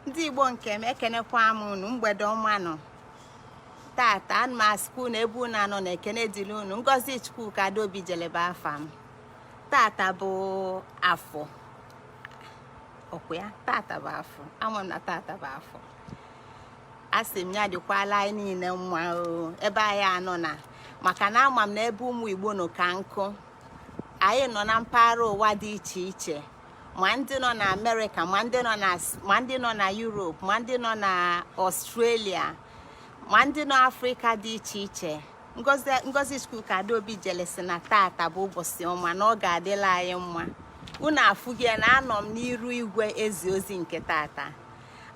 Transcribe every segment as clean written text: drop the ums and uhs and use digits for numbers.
Ndị Igbo nke m, ekenekwa m unu. Mgbede ọma nụ. Tata ana m asịkwa unu, ebe unu anọ na, ekene dịrị unu. Ngozi Chukwuka Adaobi jelebe afa m. Tata bụ Afọ, ọkwa ya? Tata bụ Afọ. Ama m na tata bụ Afọ. Asị m ya dịkwala anyị niile mma o, ebe anyị anọ na, maka na ama m na ebe ụmụ Igbo nọ ka nkụ. Anyị nọ na mpaghara ụwa dị iche iche, ma ndị nọ na Amerịka, ma ndị nọ na Europe, ma ndị nọ na Ọstrelia, ma ndị nọ Afrịka dị iche iche. Ngozi Chukwuka Adaobi jele sị na tata bụ ụbọchị ọma, na ọ ga-adịla anyị mma. Unu afụghị na anọ m n'iru igwe ezi ozi nke tata.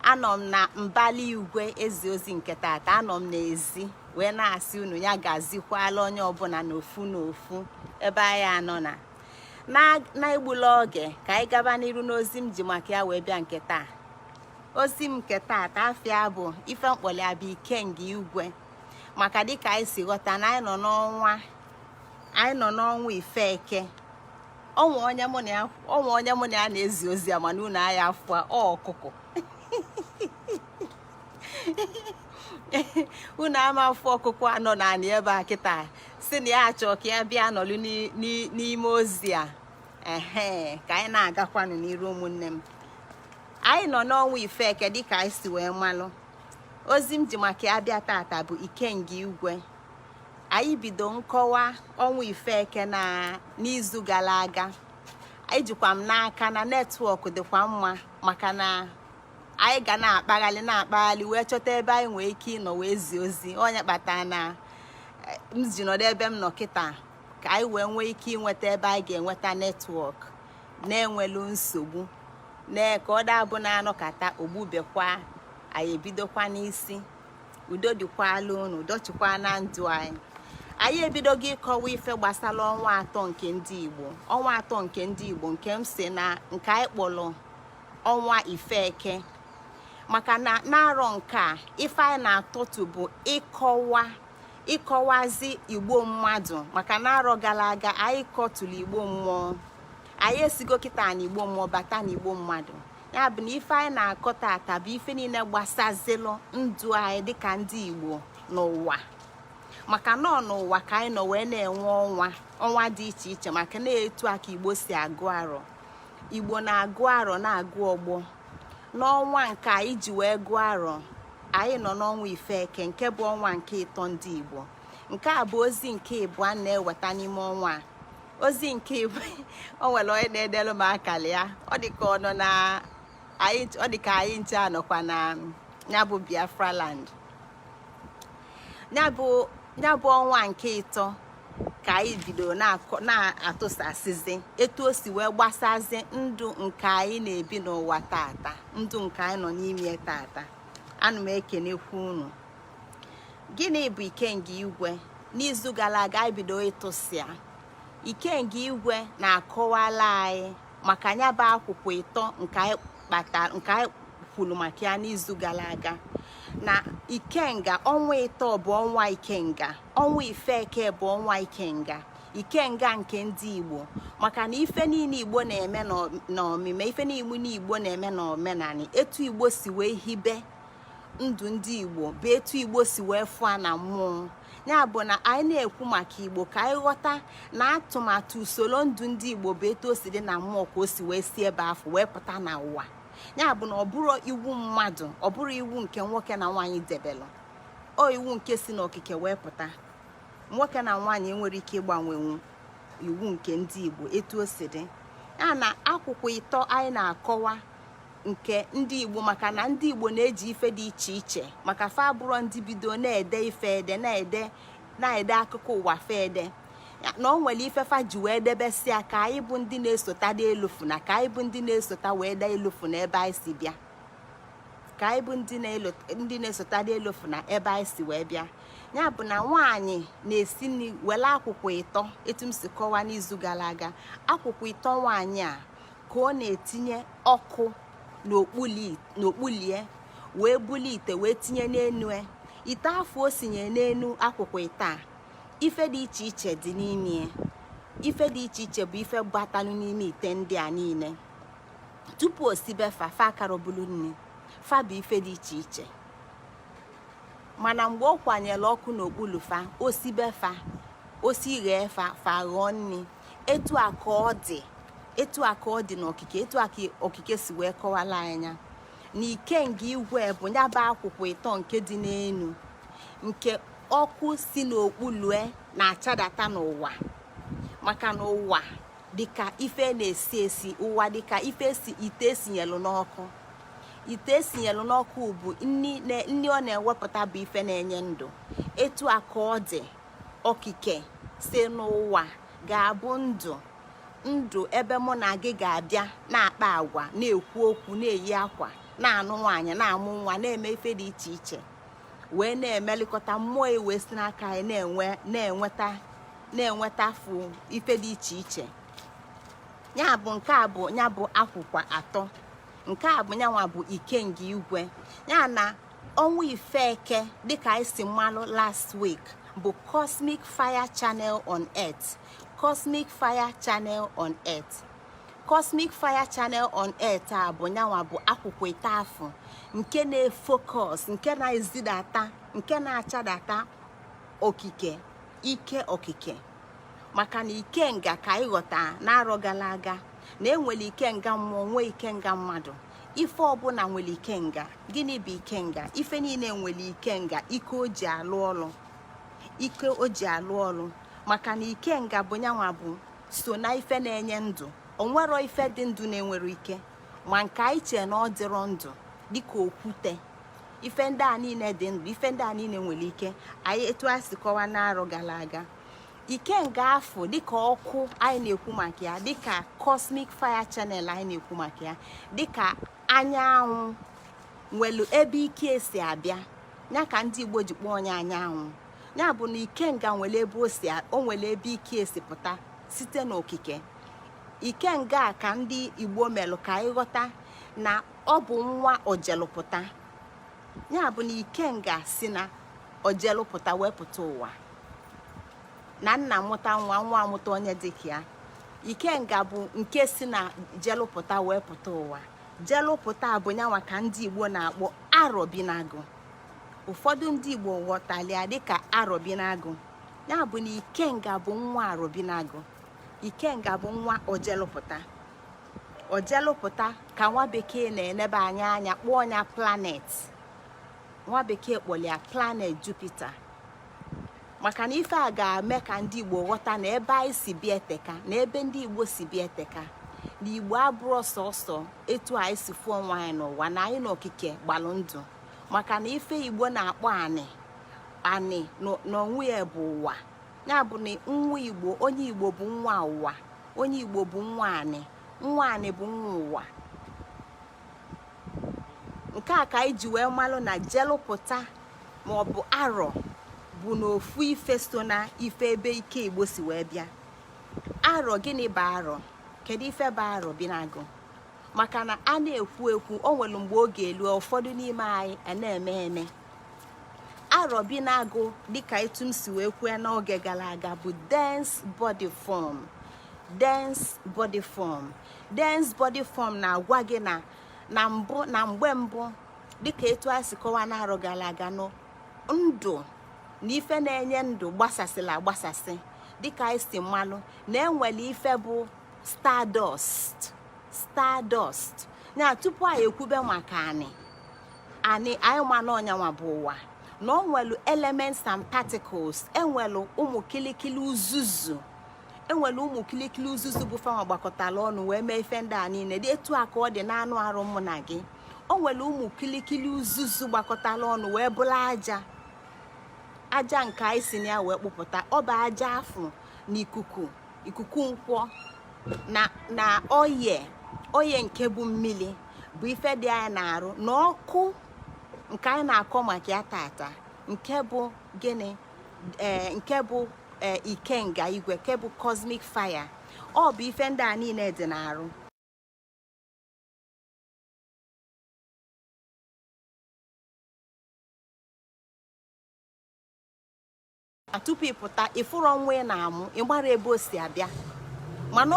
Anọ m na mbali igwe ezi ozi nke tata. Anọ m n'ezi wee na-asị unu ya gazikwala onye ọbụla n'ofu n'ofu ebe anyị anọ na. Na-egbula oge, ka anyị gaba n'iru n'ozi m ji maka ya wee bịa nke taa. Ozi m nke taata, afịa bụ ife mkpọli abụ Ikenga Igwe, maka dịka anyị si ghọta na anyị nọ n'ọnwa Ifeke. Onwe onye mụ na ya na-ezi ozi a, mana unu aya afọ ọ ọkụkọ unu ama afọ ọkụkọ anọ naanị ebe a kịta si na ya achọ ka ya bịa nọlụ n'ime ozi a. Ehe, ka anyị na-agakwanụ n'iru, ụmụnne m. Anyị nọ n'ọnwa Ifeke dịka anyị si wee malụ. Ozi m ji maka ya bịa tata bụ Ikenga Igwe. Anyị bido nkọwa ọnwa Ifeke na n'izu gara aga. Ejikwa m n'aka na network dịkwa mma, maka na anyị ga na-akpaghalị na-akpaghalị wee chọta ebe anyị nwee ike ịnọ wee zie ozi. Onye kpatara na m ji nọdụ ebe m nọ kịta, ka anyị wee nwee ike inweta ebe anyị ga-enweta network na-enwelu nsogbu, na ka ọ dabụ na anọkata ogbubekwa, anyị ebidokwa n'isi. Udo dịkwala unu, udo chịkwa na ndụ anyị. Anyị ebidogo ịkọwa ife gbasara ọnwa atọ nke ndị Igbo, ọnwa atọ nke ndị Igbo, nke m si na nke anyị kpọrọ ọnwa Ifeke, maka na n'arọ nke a, ife anyị na-atụtụ bụ ịkọwa, ịkọwazi Igbo mmadụ, maka na arọ gara aga anyị kọtụrụ Igbo mmụọ. Anyị esigo kịta na Igbo mmụọ bata na Igbo mmadụ. Ya bụ na ife anyị na-akọ tata bụ ife niile gbasazilụ ndụ anyị dịka ndị Igbo n'ụwa, maka na ọ n'ụwa ka anyị nọ wee na-enwe ọnwa, ọnwa dị iche iche, maka na etu a ka Igbo si agụ arọ. Igbo na-agụ arọ, na-agụ ọgbọ. N'ọnwa nke anyị ji wee gụọ arọ, anyị nọ n'ọnwa Ifeke, nke bụ ọnwa nke ịtọ ndị Igbo. Nke a bụ ozi nke ịbụọ na-eweta n'ime ọnwa a. Ozi nke ịbụ, o nwere onye na-edelu m akara ya, ọ dị ka ọ nọ na anyị, ọ dị ka anyị nche anọkwa na ya bụ Biafra land. Ya bụ ọnwa nke ịtọ ka anyị bido na-atụsasịzi etu o si wee gbasazi ndụ nke anyị na-ebi n'ụwa tata, ndụ nke anyị nọ n'ime tata. Ana m ekenekwu unu. Gịnị bụ Ikenga Igwe? N'izu gara aga anyị bido ịtụsịa Ikenga Igwe, na-akọwala anyị maka ya bụ akwụkwọ ịtọ nke anyị kpatara, nke anyị kwuru maka ya n'izu gara aga, na Ikenga ọnwa ịtọ bụ ọnwa Ikenga, ọnwa Ifeke bụ ọnwa Ikenga, Ikenga nke ndị Igbo, maka na ife niile Igbo na-eme n'omime, ife niile Igbo na-eme n'omenani, etu Igbo si wee hibe ndụ ndị Igbo bụ etu Igbo si wee fụa na mmụọ. Ya bụ na anyị na-ekwu maka Igbo, ka anyị ghọta na atụmatụ usoro ndụ ndị Igbo bụ etu o si dị na mmụọ ka o si wee si ebe afọ wee pụta na ụwa. Ya bụ na ọ bụrụ iwu mmadụ, ọ bụrụ iwu nke nwoke na nwaanyị debelụ, ọ iwu nke si n'okike wee pụta. Nwoke na nwaanyị enwere ike ịgbanwenwu iwu nke ndị Igbo etu o si dị. Ya na akwụkwọ ịtọ anyị na-akọwa nke ndị Igbo, maka na ndị Igbo na-eji ife dị iche iche, maka fa abụrọ ndị bido na-ede ife ede, na-ede akụkọ ụwa fa ede, na o nwere ife fa ji wee debesịa ka anyị bụ ndị na-esota dị elufu, na ka anyị bụ ndị na-esota wee dee elufu na ebe anyị si bịa, ka anyị bụ ndị na-esota dị elufu na ebe anyị si wee bịa. Ya bụ na nwaanyị na-esi nri were akwụkwọ ịtọ, etu m si kọwaa n'izu gara aga. Akwụkwọ ịtọ nwaanyị a ka ọ na-etinye ọkụ n'okpulie, wee bulie ite wee tinye n'enu ite afọ o sinye n'enu akwụkwọ ite a. Ife dị iche iche dị n'ime. Ife dị iche iche bụ ife gbatalụ n'ime ite ndị a niile tupu o sibe fa. Fa akara bụlụ nri. Fa bụ ife dị iche iche, mana mgbe ọ kwanyere ọkụ n'okpuru fa, o sibe fa, o si ghee fa, fa ghọọ nri. Etu a ka ọ dị, etu a ka ọ dị n'okike, etu a ka okike si wee kọwala anya na ikenga igwe bụ ya bụ akwụkwọ ịtọ nke dị n'elu, nke ọkụ si n'okpulue na-achadata n'ụwa, maka na ụwa dịka ife na-esi esi, ụwa dịka ife esi ite esinyelu n'ọkụ. Ite esinyelu n'ọkụ bụ nni, nni ọ na-ewepụta bụ ife na-enye ndụ. Etu a ka ọ dị, okike si n'ụwa ga-abụ ndụ, ndụ ebe mụ na gị ga-abịa na-akpa agwa, na-ekwu okwu, na-eyi akwa, na-anụ nwaanyị, na-amụ nwa, na-eme ife dị iche iche, wee na-emelikọta mmụọ, wee si n'aka anyị na-enwe na-enweta na-enweta fụ ife dị iche iche. Ya bụ, nke a bụ ya bụ akwụkwọ atọ. Nke a bụ nyanwa bụ ikenga igwe. Ya na ọnwa ifeke, dịka anyị si malụ last week, bụ cosmic fire channel on earth. Cosmic fire channel on earth, cosmic fire channel on earth a bụ nyanwa bụ akwụkwọ ite afọ nke na-efocus, nke na-ezidata, nke na-achadata okike, ike okike. Maka na ikenga, ka anyị ghọta n'arọ gara aga, na enwere ikenga mmụọ, nwee ikenga mmadụ. Ife ọbụla nwere ikenga. Gịnị bụ ikenga? Ife niile nwere ikenga, ike o ji alụ ọlụ, ike o ji alụ ọlụ. Maka na ikenga bụ nyanwa bụ so na ife na-enye ndụ. Onwero ife dị ndụ na-enwere ike, ma nke anyị chee na ọ dịrọ ndụ, dịka okwute. Ife ndị a niile dị ndụ, ife ndị a niile nwere ike. Anyị etu a si kọwa n'arọ gara aga, ikenga afọ dịka ọkụ anyị na-ekwu maka ya, dịka cosmic fire channel anyị na-ekwu maka ya, dịka anyanwụ nwelu ebe ike esi abịa, ya ka ndị Igbo ji kpọọ onye anyanwụ. Ya bụ na ikenga nwere ebe o si, o nwere ebe ike esi pụta site n'okike. Ikenga a ka ndị Igbo melụ ka anyị ghọta na ọ bụ nwa ojelụpụta. Ya bụ na ikenga si na ojelụpụta wee pụta ụwa, na nna mụta nwa, nwa amụta onye dịka ya. Ikenga bụ nke si na jelụpụta wee pụta ụwa. Jelụpụta bụ nyanwa ka ndị Igbo na-akpọ arọbinagụ. Ụfọdụ ndị Igbo ghọtara dịka arọbinagụ. Ya bụ na ikenga bụ nwa arọbinagụ, ikenga bụ nwa ojelụpụta. Ojelụpụta ka nwa bekee na-enebe anya anya kpọọ ya planet. Nwa bekee kpọrọ ya planet Jupiter, maka na ife a ga-eme ka ndị Igbo ghọta na ebe anyị si bịa eteka, na ebe ndị Igbo si bịa eteka, na Igbo abụrụ sọsọ etu anyị si fụọ onwe anyị n'ụwa, na anyị n'okike gbalụ ndụ. Maka na ife Igbo na-akpọ anị, anị n'onwe ya bụ ụwa. Ya bụ na nwa Igbo, onye Igbo bụ nwa ụwa, onye Igbo bụ nwa anị, nwa anị bụ nwa ụwa. Nke a ka anyị ji wee malụ na jelụpụta ma ọ bụ arọ bụ n'ofu ife so na ife ebe ike Igbo si wee bịa. Arọ, gịnị bụ arọ? Kedu ife bụ arọ binagụ? Maka na a na-ekwu ekwu, o nwere mgbe oge elu ụfọdụ n'ime anyị a na-eme eme. Arọ binagụ, dịka etu m si wee kwue n'oge gara aga, bụ dense body form. Dense body form, dense body form na-agwa gị na na mbụ, na mgbe mbụ, dịka etu a si kọwa n'arọ gara aga, nụ ndụ na ife na-enye ndụ gbasasịla agbasasị, dịka anyị si mmalụ na enwere ife bụ stardust. Stardust ya, tupu anyị ekwube maka anị, anị anyị ma na ọnyanwa bụ ụwa, na o nwelu elements and particles, enwelu ụmụ kilikili uzuzu, enwere ụmụ kilikili uzuzu bụ fanwa gbakọtara ọnụ wee mee ife ndị a niile. Dị etu a ka ọ dị n'anụ arụ mụ na gị. O nwere ụmụ kilikili uzuzu gbakọtara ọnụ wee bụrụ aja, aja nke anyị si na ya wee kpụpụta. Ọ bụ aja afụ na ikuku, ikuku nkwọ na oye, oye nke bụ mmiri bụ ife dị anyị na-arụ, na ọkụ nke anyị na-akọ maka ya tata, nke bụ gịnị? Ee, nke bụ ee ikenga igwe, nke bụ cosmic fire. Ọ bụ ife ndị a niile dị n'arụ. Tupu ị pụta, ịfụrọ nwa ị na-amụ, ịgbara ebe o si abịa, mana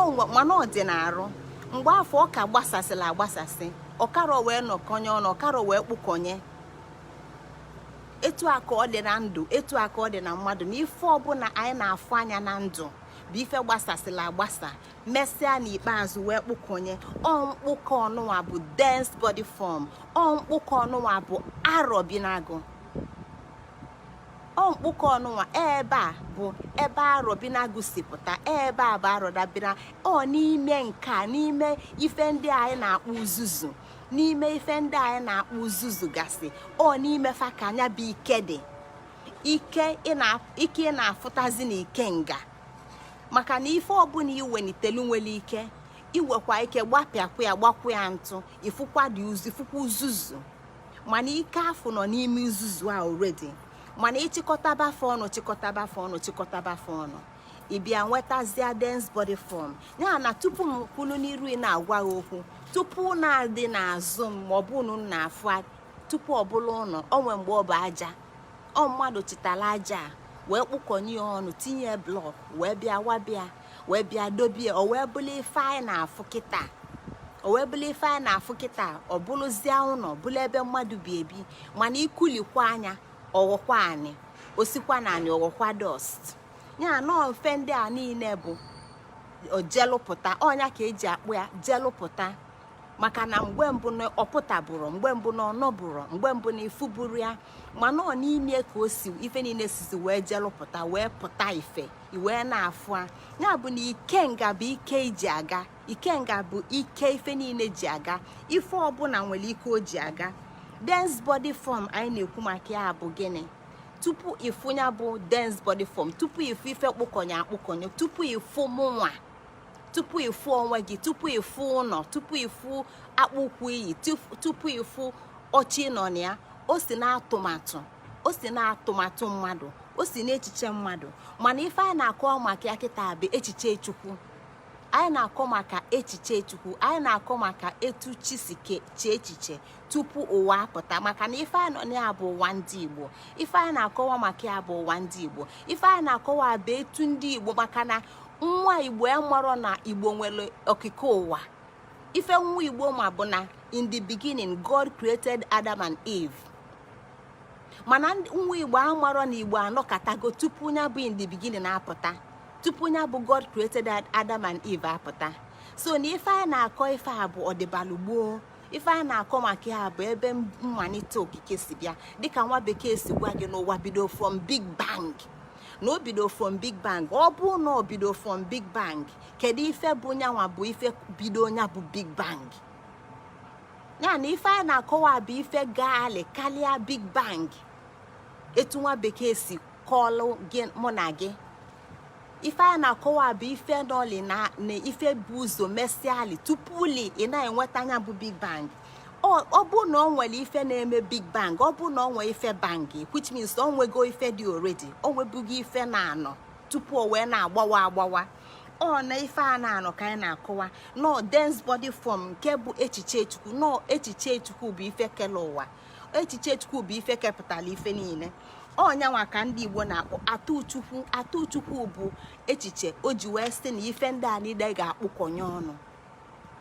ọ dị n'arụ. Mgbe afọ ọ ka gbasasịla agbasasị. Ọkarọ wee nọkọnye ọnụ, ọkarọ wee kpụkọnye. Etu a ka ọ dị na ndụ, etu a ka ọ dị na mmadụ, na ife ọbụla anyị na-afụ anya na ndụ bụ ife gbasasịla agbasa, mesịa n'ikpeazụ wee kpụkọnye. Ọ mkpụkọ ọnụnwa bụ dense body form. Ọ mkpụkọ ọnụnwa bụ arọbinagụ. Ọ mkpụkọ ọnụnwa ebe a bụ ebe arọbinagụ si pụta. Ebe a bụ arọbina. Ọ n'ime nke a, n'ime ife ndị anyị na-akpọ uzuzu, n'ime ife ndị anyị na-akpọ uzuzu gasị, ọ n'ime fa ka anya bụ ike dị. Ike ị na-afụtazi na ikenga, maka na ife ọbụla iwenitelu nwere ike iwekwa ike gbapịakwa ya, gbakwa ya ntụ, ifụkwa dị uzu, ifụkwa uzuzu. Mana ike afụ nọ n'ime uzuzu a already. Mana ịchịkọtaba fa ọnụ, chịkọtaba fa ọnụ, chịkọtaba fa ọnụ, ị bịa nwetazia dense body form ya. Na tupu m kwulu n'iru ị na-agwa gị okwu, tupu na-adị n'azụ m, ma ọ bụ unu na-afụ, tupu ọ bụla ụlọ onwe, mgbe ọ bụ aja, ọ mmadụ chịtara aja a wee kpụkọnye ya ọnụ, tinye block, wee bịa wabịa, wee bịa dobie, o wee bụrụ ife anyị na-afụ kịta. O wee bụrụ ife anyị na-afụ kịta. Ọ bụrụzie ụlọ, bụrụ ebe mmadụ bi ebi. Mana ikulikwa anya, ọghọkwa anị, osikwa na anị, ọghọkwa dust. Ya nọọ mfe ndị a niile bụ ojelụpụta. Ọnya ka eji akpụ ya jelụpụta, maka na mgbe mbụ na ọpụtabụrụ, mgbe mbụ na ọnọbụrụ, mgbe mbụ na ifuburu ya. Mana ọ n'ime ka o si, ife niile sizi wee jelụpụta, wee pụta ife iwee na-afụ a. Ya bụ na ikenga bụ ike iji aga. Ikenga bụ ike ife niile ji aga. Ife ọbụla nwere ike o ji aga. Dense body form anyị na-ekwu maka ya bụ gịnị? Tupu ịfụ ya bụ dense body form, tupu ịfụ ife kpụkọnye akpụkọnye, tupu ịfụ mụnwa, tupu ịfụ onwe gị, tupu ịfụ ụlọ, tupu ịfụ akpụkwụ iyi, tupu ịfụ ọchị nọ na ya, o si na atụmatụ, o si na atụmatụ mmadụ, o si n'echiche mmadụ. Mana ife anyị na-akọ maka ya kịta bụ echiche Chukwu. Anyị na-akọ maka echiche Chukwu. Anyị na-akọ maka etu chi si chee echiche tupu ụwa apụta, maka na ife anyị nọ na ya bụ ụwa ndị Igbo. Ife anyị na-akọwa maka ya bụ ụwa ndị Igbo. Ife anyị na-akọwa bụ etu ndị Igbo, maka na nwa Igbo amarọ na Igbo nwere okike ụwa. Ife nwa Igbo ma bụ na in the beginning God created Adam and Eve. Mana nwa Igbo amarọ na Igbo anọkatago tupu ya bụ in the beginning apụta, tupu ya bụ God created Adam and Eve apụta. So na ife anyị na-akọ, ife a bụ ọdịbalụ gboo. Ife anyị na-akọ maka ya bụ ebe mmalite okike si bịa, dịka nwa bekee si gwa gị n'ụwa bido from Big Bang, na o bido from Big Bang. Ọ bụ na o bido from Big Bang, kedu ife bụ nyanwa bụ ife bido nya bụ Big Bang? Ya na ife anyị na-akọwa bụ ife gaali karịa Big Bang, etu nwa bekee si kọọlụ gị mụ na gị. Ife anyị na-akọwa bụ ife nọli na ife bụ ụzọ mesịali tupu li ị na-enweta anya bụ Big Bang. Ọ bụ na ọ nwere ife na-eme Big Bang, ọ bụ na ọ nwee ife bang, which means ọ nwego ife dị already, o nwebugo ife na-anọ tupu o wee na-agbawa agbawa. Ọ na ife a na-anọ ka anyị na-akọwa nọ dense body form, nke bụ echiche Chukwu. Nọ echiche Chukwu bụ ife kele ụwa. Echiche Chukwu bụ ife kepụtara ife niile. Ọnyanwa ka ndị Igbo na-akpọ atụ Chukwu. Atụ Chukwu bụ echiche o ji wee sị na ife ndị a niile ga-akpụkọnye ọnụ.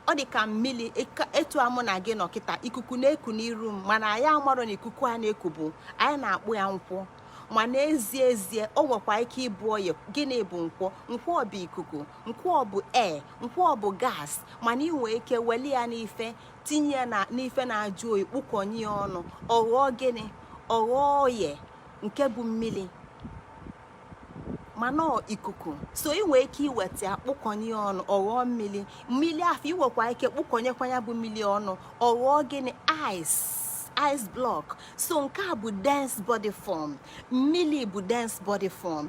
Ọ dị ka mmiri etu amụ na gị nọ kịta, ikuku na-eku n'iru m, mana anyị amarọ na ikuku a na-eku bụ anyị na-akpụ ya nkwọ. Mana ezie ezie, o nwekwa ike ịbụ oyi. Gịnị bụ nkwọ? Nkwọ bụ ikuku, nkwọ bụ air, nkwọ bụ gas. Mana ị nwee ike weli ya n'ife, tinye ya na n'ife na-ajụ oyi, kpụkọnye ya ọnụ, ọghọọ gịnị? Ọghọọ oye, nke bụ mmiri, mana ọ ikuku. So ị nwee ike iweta ya, kpụkọnye ya ọnụ, ọghọọ mmiri. Mmiri afọ, iwekwa ike kpụkọnyekwa ya bụ mmiri ọnụ, ọghọọ gịnị? Ice, ice block. So nke a bụ dense body form. Mmiri bụ dense body form.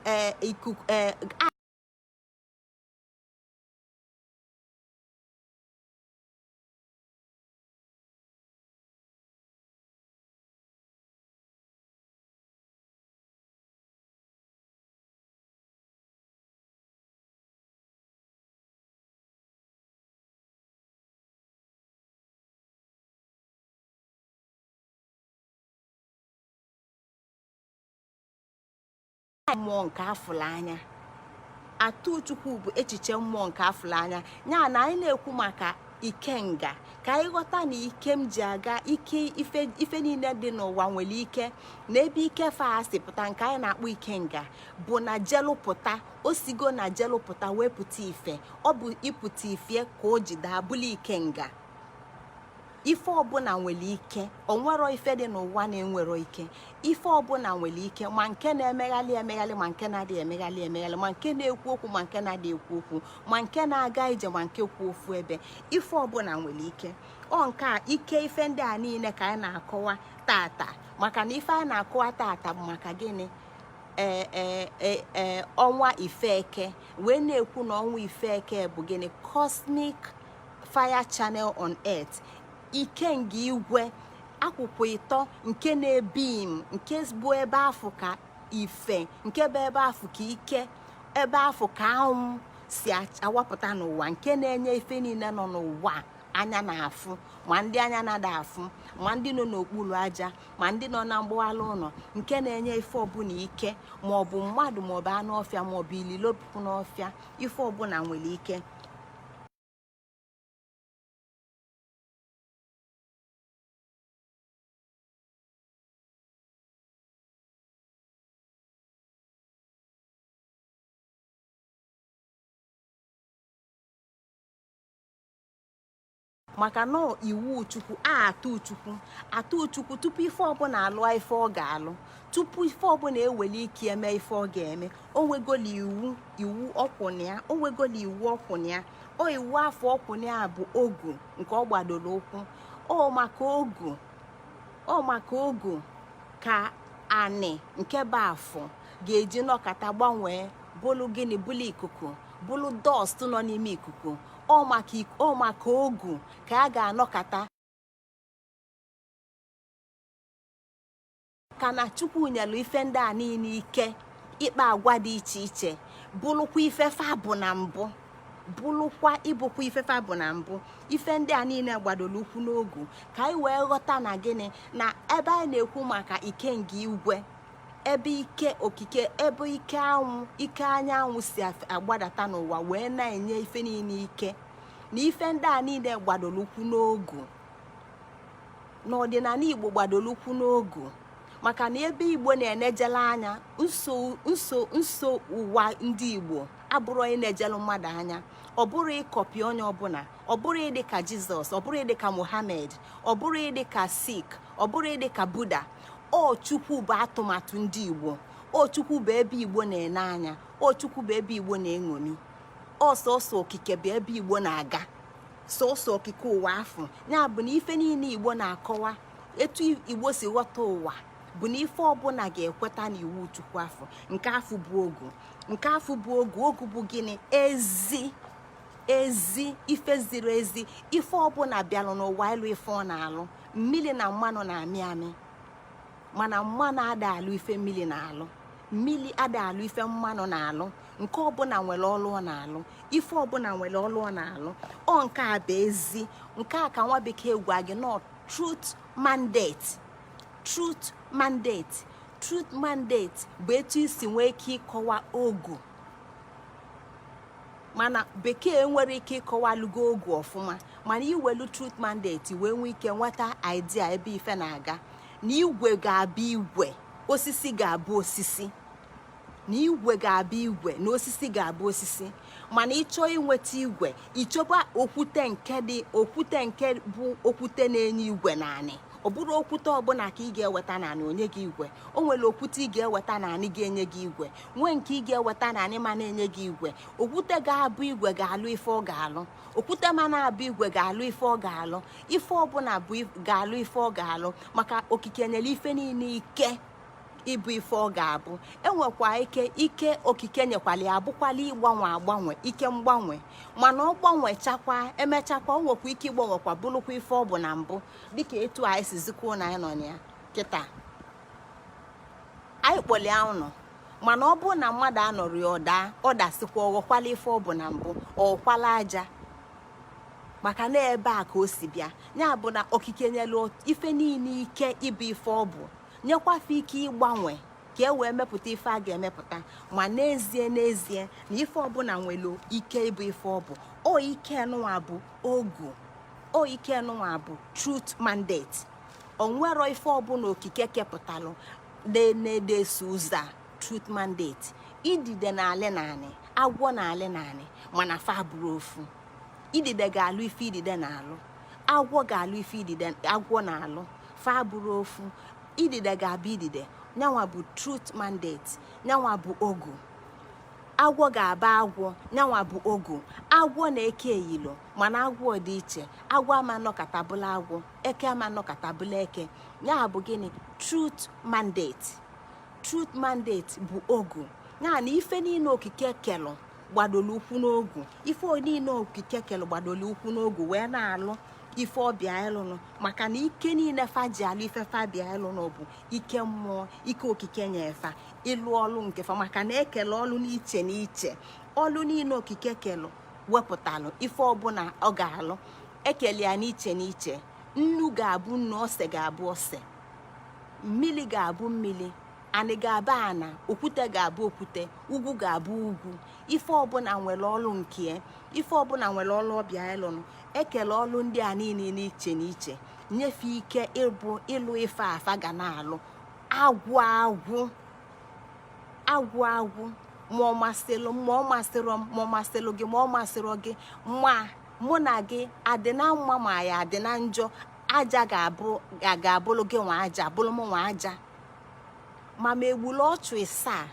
Ee, ikuku, ee. Mmụọ nke afụla anya. Atụ Chukwu bụ echiche mmụọ nke afụla anya. Ya na anyị na-ekwu maka Ikenga, ka anyị ghọta na ike m ji aga, ike ife niile dị n'ụwa nwere ike, na ebe ike fa si pụta, nke anyị na-akpọ ikenga, bụ na jelụpụta. O sigo na jelụpụta wee pụta ife. Ọ bụ ịpụta ife ka o ji daa bụlụ ikenga. Ife ọbụla nwere ike. Onwero ife dị n'ụwa na-enwero ike. Ife ọbụla nwere ike, ma nke na-emeghalị emeghalị, ma nke na-adịghị emeghalị emeghalị, ma nke na-ekwu okwu, ma nke na-adịghị ekwu okwu, ma nke na-aga ije, ma nke kwụ ofu ebe. Ife ọbụla nwere ike. Ọ nke a, ike ife ndị a niile ka anyị na-akọwa tata, maka na ife anyị na-akọwa tata bụ maka gịnị? Ee, ọnwa Ifeke, wee na-ekwu na ọnwa Ifeke bụ gịnị? Cosmic fire channel on earth, ikenga igwe akwụkwọ ịtọ nke na-ebim, nke bụ ebe afụ ka ife, nke bụ ebe afụ ka ike, ebe afụ ka anwụ si awapụta n'ụwa, nke na-enye ife niile nọ n'ụwa anya na-afụ, ma ndị anya na-ada afụ, ma ndị nọ n'okpuru aja, ma ndị nọ na mgbawala ụlọ, nke na-enye ife ọbụla ike, ma ọ bụ mmadụ, ma ọ bụ anụ ọfịa, ma ọ bụ ililo pụ n'ọfịa. Ife ọbụla nwere ike. Maka na iwu Chukwu a, atụ Chukwu, atụ Chukwu, tupu ife ọbụla alụọ ife ọ ga-alụ, tupu ife ọbụla eweli ike eme ife ọ ga-eme, o nwegoli iwu ọkwụna ya, o nwegoli iwu ọkwụna ya. O iwu afọ ọkwụna ya bụ ogu nke ọ gbadoro ụkwụ. Ọ maka ogu ka anị nke bụ afọ ga-eji nọkata gbanwee bụlụ gịnị? Bụlụ ikuku, bụlụ dust nọ n'ime ikuku. Ọ maka ogu ka a ga-anọkata ka na Chukwu nyelu ife ndị a niile ike ịkpa agwa dị iche iche, bụrụkwa ifefa bụ na mbụ, bụrụkwa ịbụkwa ifefa bụ na mbụ. Ife ndị a niile gbadoro ụkwụ n'ogu, ka anyị wee ghọta na gịnị? Na ebe anyị na-ekwu maka ikenga igwe, ebe ike okike, ebe ike anwụ, ike anyanwụ si agbadata n'ụwa wee na-enye ife niile ike, na ife ndị a niile gbadoro ụkwụ n'ogu. N'ọdịnala Igbo, gbadoro ụkwụ n'ogu, maka na ebe Igbo na-enejele anya, nso nso nso ụwa ndị Igbo abụrụ onye na-ejelu mmadụ anya. Ọ bụrụ ịcopy onye ọbụla, ọ bụrụ ịdị ka Jizọs, ọ bụrụ ịdị ka Muhammad, ọ bụrụ ịdị ka Sikh, ọ bụrụ ịdị ka Buddha. Ọ Chukwu bụ atụmatụ ndị Igbo. Ọ Chukwu bụ ebe Igbo na-ene anya. Ọ Chukwu bụ ebe Igbo na-eṅomi. Ọsọsọ okike bụ ebe Igbo na-aga, sọsọ okike ụwa afọ ya bụ na ife niile Igbo na-akọwa, etu Igbo si ghọta ụwa, bụ na ife ọbụla ga-ekweta na iwu Chukwu afọ nke afọ bụ ogu, nke afọ bụ ogu. Ogu bụ gịnị? Ezi, ezi ife ziri ezi. Ife ọbụla bịalụ n'ụwa ịlụ ife ọ na-alụ. Mmiri na mmanụ na-amị amị, mana mmanụ ada alụ ife mmiri na-alụ. Mmiri ada alụ ife mmanụ na-alụ. Nke ọbụla nwere ọlụ ọ na-alụ. Ife ọbụla nwere ọlụ ọ na-alụ. Ọ nke a bụ ezi. Nke a ka nwa bekee gwa gị nọ truth mandate. Truth mandate, truth mandate bụ etu isi nwee ike ịkọwa ogu, mana bekee nwere ike ịkọwalugo ogu ọfụma, mana iwelu truth mandate wee nwee ike nweta idea ebe ife na-aga, na igwe ga-abụ igwe, osisi ga-abụ osisi, na igwe ga-abụ igwe, na osisi ga-abụ osisi. Mana ịchọọ inweta igwe, ịchọba okwute nke dị, okwute nke bụ okwute na-enye igwe naanị. Ọ bụrụ okwute ọbụla ka ị ga-eweta naanị onye gị igwe. O nwere okwute ị ga-eweta naanị ga-enye gị igwe, nwee nke ị ga-eweta naanị ma na-enye gị igwe. Okwute ga-abụ igwe ga-alụ ife ọ ga-alụ. Okwute ma na-abụ igwe ga-alụ ife ọ ga-alụ. Ife ọbụla bụ ga-alụ ife ọ ga-alụ, maka okike nyere ife niile ike ịbụ ife ọ ga-abụ. Enwekwa ike, ike okike nyekwala ya abụkwala ịgbanwe agbanwe, ike mgbanwe, mana ọ gbanwechakwa, emechakwa, o nwekwa ike ịgbanwekwa bụrụkwa ife ọ bụ na mbụ, dịka etu anyị si zikwa na anyị nọ na ya kịta. Anyị kpọlia ụnọ, mana ọ bụrụ na mmadụ anọrọ ya, ọ daa, ọ dasịkwa, ọghọkwala ife ọ bụ na mbụ, ọghọkwala aja, maka na ebe a ka o si bịa. Ya bụ na okike nyelu ife niile ike ịbụ ife ọ bụ, nyekwafe ike ịgbanwe ka e wee mepụta ife a ga-emepụta. Ma n'ezie, n'ezie, na ife ọbụla nwere ike ịbụ ife ọ bụ. O ike nụwa bụ ogu. O ike nụnwa bụ truth mandate. Onwero ife ọbụla okike kepụtalụ na-edeso ụzọ a, truth mandate. Idide na-alị naanị, agwọ na-alị naanị, mana fa bụrụ ofu. Idide ga-alụ ife idide na-alụ, agwọ ga-alụ ife idide agwọ na-alụ, fa bụrụ ofu. Idide ga-abụ idide, nyanwa bụ truth mandate, nyanwa bụ ogu. Agwọ ga-aba agwọ, nyanwa bụ ogu. Agwọ na eke eyilo, mana agwọ dị iche. Agwọ ama nọkọta bụla agwọ, eke ama nọkọta bụla eke. Ya bụ gịnị? Truth mandate. Truth mandate bụ ogu. Ya na ife niile okike kelụ gbadolu ụkwụ n'ogu. Ife niile okike kelụ gbadolu ụkwụ n'ogu wee na-alụ ife ọbịa ịlụnụ, maka na ike niile fa ji alụ ife fa bịa ịlụnụ bụ ike mmụọ, ike okike nyefa ịlụ ọlụ nke fa, maka na ekele ọlụ n'iche n'iche. Ọlụ niile okike kelụ wepụtalụ, ife ọbụla ọ ga-alụ, ekele ya n'iche n'iche. Nnu ga-abụ nnu, ose ga-abụ ose, mmili ga-abụ mmili, anị ga-abụ ana, okwute ga-abụ okwute, ugwu ga-abụ ugwu. Ife ọbụla nwere ọlụ nke, ife ọbụla nwere ọlụ ọbịa ịlụnụ. Ekele ọlụ ndị a niile n'iche n'iche, nyefe ike ịbụ ịlụ ife afa ga na-alụ. Agwụ agwụ agwụ agwụ, ma ọ masịrị m, ma ọ masịrọ m, ma ọ masịrị gị, ma ọ masịrọ gị, ma mụ na gị adị na mma, ma ya adị na njọ, aja ga-abụ ga-abụlụ gị nwa, aja bụlụ m nwa aja. Ma ma egbulu ọchụ ịsaa,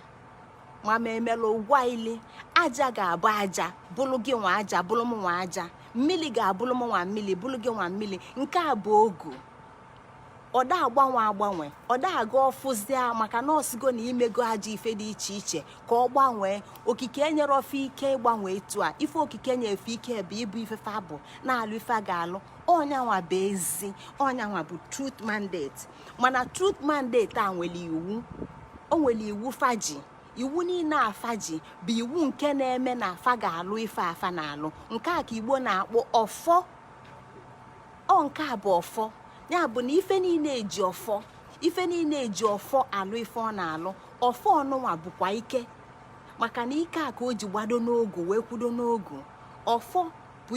ma ma emela ụgwa ili, aja ga-abụ aja, bụlụ gị nwa aja, bụlụ m nwa aja. Mmili ga-abụlụ m nwa mmili, bụlụ gị nwa mmili. Nke a bụ ogu. Ọda agbanwe agbanwe, ọda aga ọfụzia, maka na ọsigo na imego ajọ ife dị iche iche ka ọ gbanwee. Okike enyere ofe ike ịgbanwe etu a. Ife okike nyefe ike bụ ịbụ ifefe abụ na-alụ ife a ga-alụ. Ọnyanwa bụ ezi, ọnyanwa bụ truth mandate. Mana truth mandate a nwere iwu, o nwere iwu faji. Iwu niile afaji bụ iwu nke na-eme na afa ga-alụ ife afa na-alụ. Nke a ka Igbo na-akpọ ọfọ. Ọ nke a bụ ọfọ. Ya bụ na ife niile eji ọfọ, ife niile eji ọfọ alụ ife ọ na-alụ. Ọfọ ọnụnwa bụkwa ike, maka na ike a ka o ji gbado n'ogu wee kwudo n'ogu. Ọfọ bụ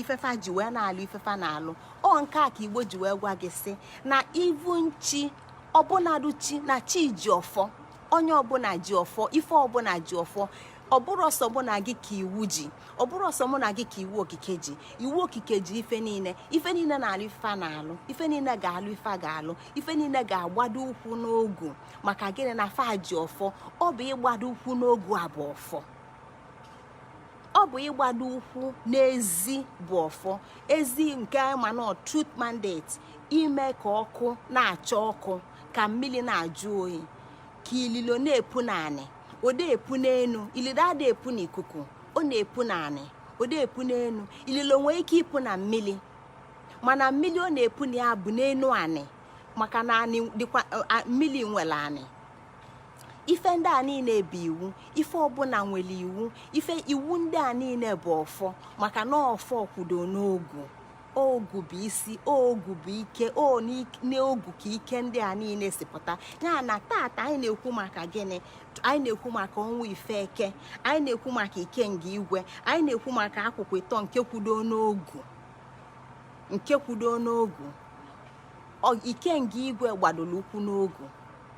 ifefa ji wee na-alụ ifefa na-alụ. Ọ nke a ka Igbo ji wee gwa gị sị na ivu nchi ọbụnadụ chi na chi ji ọfọ. Onye ọbụla ji ọfọ, ife ọbụla ji ọfọ. Ọ bụrụ ọsọ mụ na gị ka iwu ji, ọ bụrụ ọsọ mụ na gị ka iwu okike ji. Iwu okike ji ife niile. Ife niile na-alụ ife a na-alụ, ife niile ga-alụ ife a ga-alụ, ife niile ga-agbado ụkwụ n'ogu. Maka gịnị? Na fa ji ọfọ. Ọ bụ ịgbado ụkwụ n'ogu a bụ ọfọ. Ọ bụ ịgbado ụkwụ n'ezi bụ ọfọ. Ezi nke mana truth mandate, ime ka ọkụ na-acha ọkụ, ka mmiri na-ajụ oyi, ka ililo na-epu n'anị, ode epu n'enu. Ililo ada epu n'ikuku, ọ na-epu n'anị, ode epu n'enu. Ililo nwee ike ịpụ na mmiri, mana mmiri ọ na-epu na ya bụ n'enu anị, maka na anị dịkwa, mmiri nwere anị. Ife ndị a niile bụ iwu. Ife ọbụla nwere iwu. Ife iwu ndị a niile bụ ọfọ, maka na ọfọ kwudo n'ogu. Ogu bụ isi, ogu bụ ike, o n'ogu ka ike ndị a niile si pụta. Ya na tata anyị na-ekwu maka gịnị? Anyị na-ekwu maka ọnwa ifeke, anyị na-ekwu maka ikenga igwe, anyị na-ekwu maka akwụkwọ ịtọ nke kwudo n'ogu, nke kwudo n'ogu. Ikenga igwe gbadoro ụkwụ n'ogu.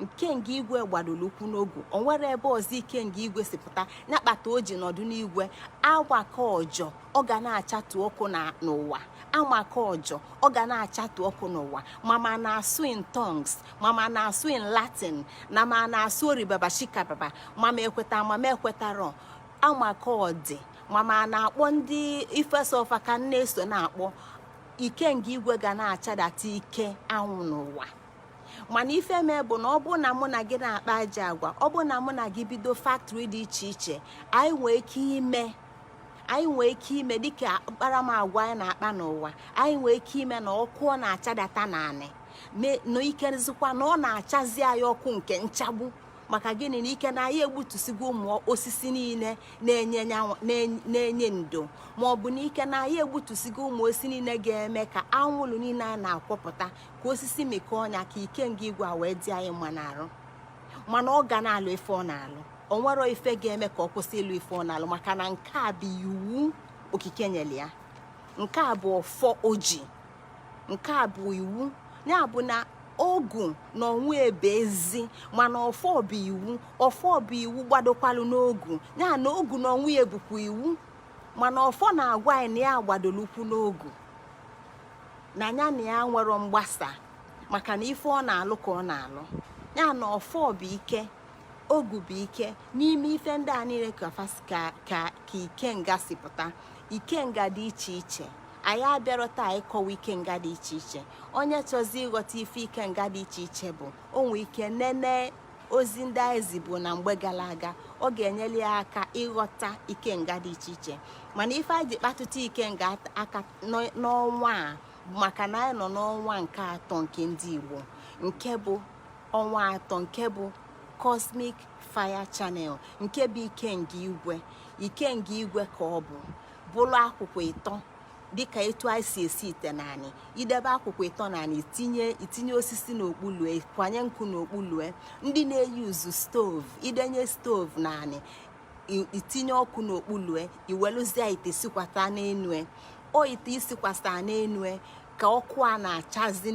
Ikenga igwe gbadoro ụkwụ n'ogu. O nwere ebe ọzọ ikenga igwe si pụta ya kpata o ji nọdụ n'igwe. Agbakọ ọjọ, ọ ga na-achatụ ọkụ n'ụwa. Amaka ọjọ, ọ ga na-achatụ ọkụ n'ụwa. Mama na-asụ in tongues, mama na-asụ in Latin, na ma na-asụ oribaba shikababa, mama ekweta, mama ekwetara. Amaka ọdị, mama na-akpọ ndị ifesofa ka nne eso na-akpọ. Ikenga igwe ga na-achadata ike anwụ n'ụwa. Mana ife mee bụ na ọ bụ na mụ na gị na-akpa aja agwa, ọ bụ na mụ na gị bido factory dị iche iche, anyị nwee ike ime, anyị nwee ike ime dịka akparamagwa anyị na-akpa n'ụwa. Anyị nwee ike ime na ọkụ ọ na-achadata n'anị na ikezikwa na ọ na-achazi anyị ọkụ nke nchagbu. Maka gịnị? Na ike na anyị egbutusigo ụmụ osisi niile na-enye ndo, ma ọ bụ na ike na anyị egbutusigo ụmụ osisi niile ga-eme ka anwụrụ niile a na-akwọpụta ka osisi mekọọ ọnya, ka ikenga igwe a wee dị anyị mma n'arụ. Mana ọ ga na-alụ ife ọ na-alụ. O nwero ife ga-eme ka ọ kwụsị ịlụ ife ọ na-alụ, maka na nke a bụ iwu okike nyere ya. Nke a bụ ọfọ oji, nke a bụ iwu. Ya bụ na ogu na onwe ebe ezi, mana ọfọ bụ iwu. Ọfọ bụ iwu gbadokwalụ n'ogu. Ya na ogu na onwe ya bụkwa iwu, mana ọfọ na-agwa anyị na ya gbadoro ụkwụ n'ogu, na ya na ya nwere mgbasa, maka na ife ọ na-alụ ka ọ na-alụ. Ya na ọfọ bụ ike, ogu bụ ike. N'ime ife ndị a niile ka ka ikenga si pụta. Ikenga dị iche iche. Anyị abịarọ taa ịkọwa ikenga dị iche iche. Onye chọzi ịghọta ife ikenga dị iche iche bụ, o nwee ike nene ozi ndị anyị zibu na mgbe gara aga. Ọ ga-enyere ya aka ịghọta ikenga dị iche iche. Mana ife anyị ji kpatụta ikenga aka n'ọnwa a bụ maka na anyị nọ n'ọnwa nke atọ nke ndị Igbo, nke bụ ọnwa atọ nke bụ Cosmic Fire Channel, nke bụ ikenga igwe. Ikenga igwe ka ọ bụ bụrụ akwụkwọ ịtọ, dịka etu anyị si esi ite naanị. Idebe akwụkwọ ịtọ naanị, itinye osisi n'okpulue, kwanye nkụ n'okpulue. Ndị na-eyi uzu stove, idenye stove naanị, itinye ọkụ n'okpulue, iweluzie ite sikwata n'enue. O ite isikwasa n'enue ka ọkụ a na-achazi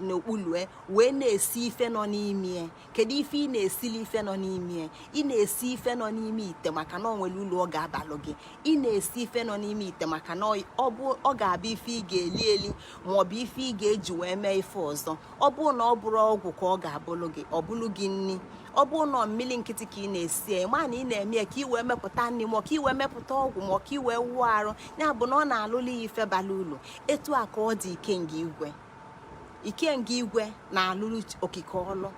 n'okpulue wee na-esi ife nọ n'ime. Kedu ife ị na-esili ife nọ n'ime? Ị na-esi ife nọ n'ime ite maka na ọ nwere ụlọ ọ ga-abalụ gị. Ị na-esi ife nọ n'ime ite maka na ọ bụ ọ ga-abụ ife ị ga-eli eli, ma ọ bụ ife ị ga-eji wee mee ife ọzọ. Ọ bụrụ na ọ bụrụ ọgwụ ka ọ ga-abụlụ gị, ọ bụlụ gị nni. Ọ bụrụ na mmiri nkịtị ka ị na-esi ya, ma na ị na-eme ya ka ị wee mepụta nri, ma ka ị wee mepụta ọgwụ, ma ka ị wee wụọ arụ. Ya bụ na ọ na-alụlụ ya ife bara ulu. Etu a ka ọ dị ikenga igwe. Ikenga igwe na-alụlụ okike ọlụ,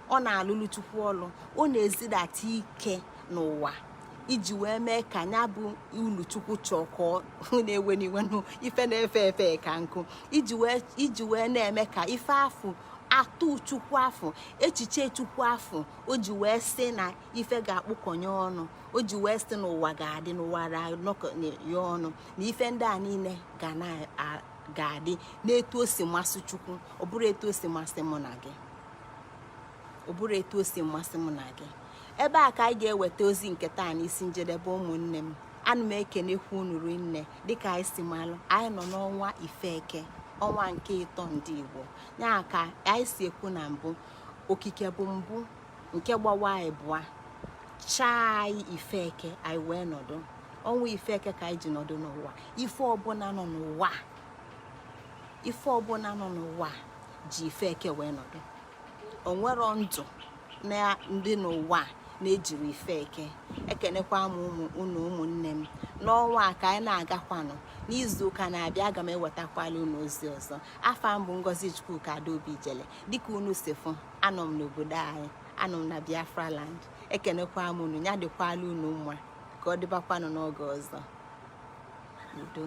ọ na-alụlụ Chukwu ọlụ. Ọ na-ezidata ike n'ụwa iji wee mee ka ya bụ ulu Chukwu chọọ ka ọ na-ewe n'iwe ife na-efe efe ka nkụ, iji wee na-eme ka ife afụ atụ Chukwu afụ, echiche Chukwu afụ o ji wee sị na ife ga-akpụkọnye ọnụ, o ji wee sị na ụwa ga-adị, n'ụwa ya ọnụ, na ife ndị a niile ga na ga-adị n'etu o si masị Chukwu. Ọ bụrụ etu o si masị mụ na gị, ọ bụrụ etu o si masị mụ na gị. Ebe a ka anyị ga-eweta ozi nke taa n'isi njedebe. Ụmụnne m, ana m ekenekwu unu rinne. Dịka anyị si malụ, anyị nọ n'ọnwa Ifeke, ọnwa nke ịtọ ndị Igbo. Ya ka anyị si ekwu na mbụ, okike bụ mbụ nke gbawa anyị bụa chaa anyị Ifeke, anyị wee nọdụ. Ọnwa Ifeke ka anyị ji nọdụ n'ụwa. Ife ọbụla nọ n'ụwa, ife ọbụla nọ n'ụwa ji Ifeke wee nọdụ. Onwero ndụ na ndị n'ụwa na-ejiri Ifeke. Ekenekwa m ụmụ unu, ụmụnne m. N'ọnwa a ka anyị na-agakwanụ. N'izu ụka na-abịa, aga m ewetakwala unu ozi ọzọ. Afa m bụ Ngozi Chukwuka Adaobi Ijele. Dịka unu si fụ, anọ m n'obodo anyị, anọ m na Biafra land. Ekenekwa m unu. Ya dịkwala unu mma. Ka ọ dịbakwanụ n'oge ọzọ. Udo.